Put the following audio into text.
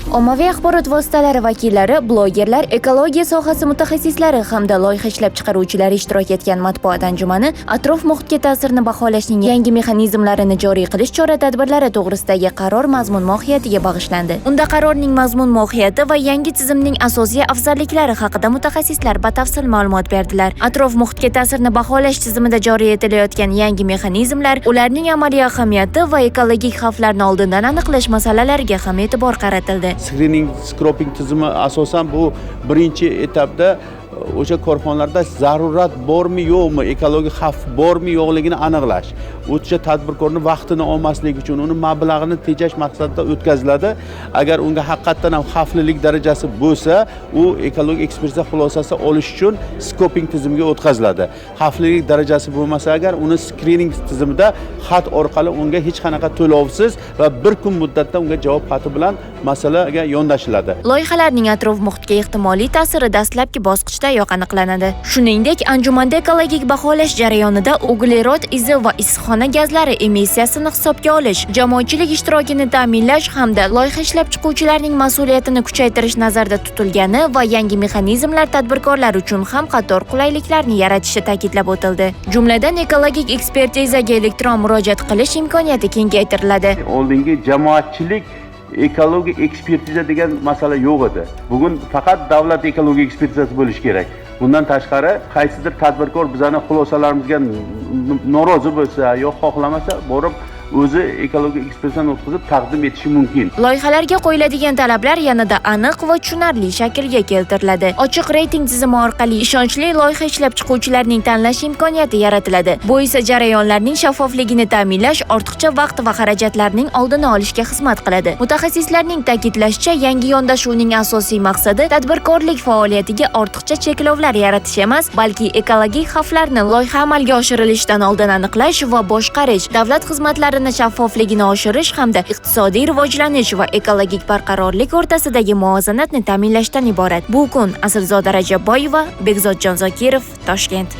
Ommaviy axborot vositalari vakillari, blogerlar, ekologiya sohasi mutaxassislari hamda loyiha ishlab chiqaruvchilar ishtirok etgan matbuot anjumani atrof muhitga ta'sirni baholashning yangi mexanizmlarini joriy qilish chora-tadbirlari to'g'risidagi qaror mazmun mohiyatiga bag'ishlandi. Unda qarorning mazmun mohiyati va yangi tizimning asosiy afzalliklari haqida mutaxassislar batafsil ma'lumot berdilar. Atrof muhitga ta'sirni baholash tizimida joriy etilayotgan yangi mexanizmlar, ularning amaliy ahamiyati va ekologik xavflarni oldindan aniqlash masalalariga ham e'tibor qaratildi. Skrining, scoping tizimi asosan bu birinchi etapda o'sha korxonalarda zarurat bormi yo'qmi, ekologik xavf bormi yo'qligini aniqlash, o'sha tadbirkorni vaqtini olmaslik uchun, uni mablag'ini tejash maqsadida o'tkaziladi. Agar unga haqiqatdan ham xavflilik darajasi bo'lsa, u ekologik ekspertiza xulosasi olish uchun scoping tizimiga o'tkaziladi. Xavflilik darajasi bo'lmasa agar, uni skrining tizimida xat orqali unga hech qanaqa to'lovsiz va bir kun muddatda unga javob xati bilan masalaga yondashiladi. Loyihalarning atrof muhitga ehtimoliy ta'siri dastlabki bosqichdayoq aniqlanadi. Shuningdek, anjumanda ekologik baholash jarayonida uglerod izi va issiqxona gazlari emissiyasini hisobga olish, jamoatchilik ishtirokini ta'minlash hamda loyiha ishlab chiquvchilarning mas'uliyatini kuchaytirish nazarda tutilgani va yangi mexanizmlar tadbirkorlar uchun ham qator qulayliklarni yaratishi ta'kidlab o'tildi. Jumladan, ekologik ekspertizaga elektron murojaat qilish imkoniyati kengaytiriladi. Oldingi jamoatchilik ekologik ekspertiza degan masala yo'q edi. Bugun faqat davlat ekologik ekspertizasi bo'lishi kerak. Bundan tashqari, qaysidir tadbirkor bizani xulosalarimizga norozi bo'lsa yo xohlamasa, borib o'zi ekologik ekspertizani o'tkazib, taqdim etishi mumkin. Loyihalarga qo'yiladigan talablar yanada aniq va tushunarli shaklga keltiriladi. Ochiq reyting tizimi orqali ishonchli loyiha ishlab chiquvchilarning tanlash imkoniyati yaratiladi. Bu esa jarayonlarning shaffofligini ta'minlash, ortiqcha vaqt va xarajatlarning oldini olishga xizmat qiladi. Mutaxassislarning ta'kidlashicha, yangi yondashuvning asosiy maqsadi tadbirkorlik faoliyatiga ortiqcha cheklovlar yaratish emas, balki ekologik xavflarni loyiha amalga oshirilishidan oldin aniqlash va boshqarish, davlat xizmatlarini shaffofligini oshirish hamda iqtisodiy rivojlanish va ekologik barqarorlik o'rtasidagi muvozanatni ta'minlashdan iborat. Bu kun Asilzoda Rajabboyeva, Bekzodjon Zokirov, Toshkent.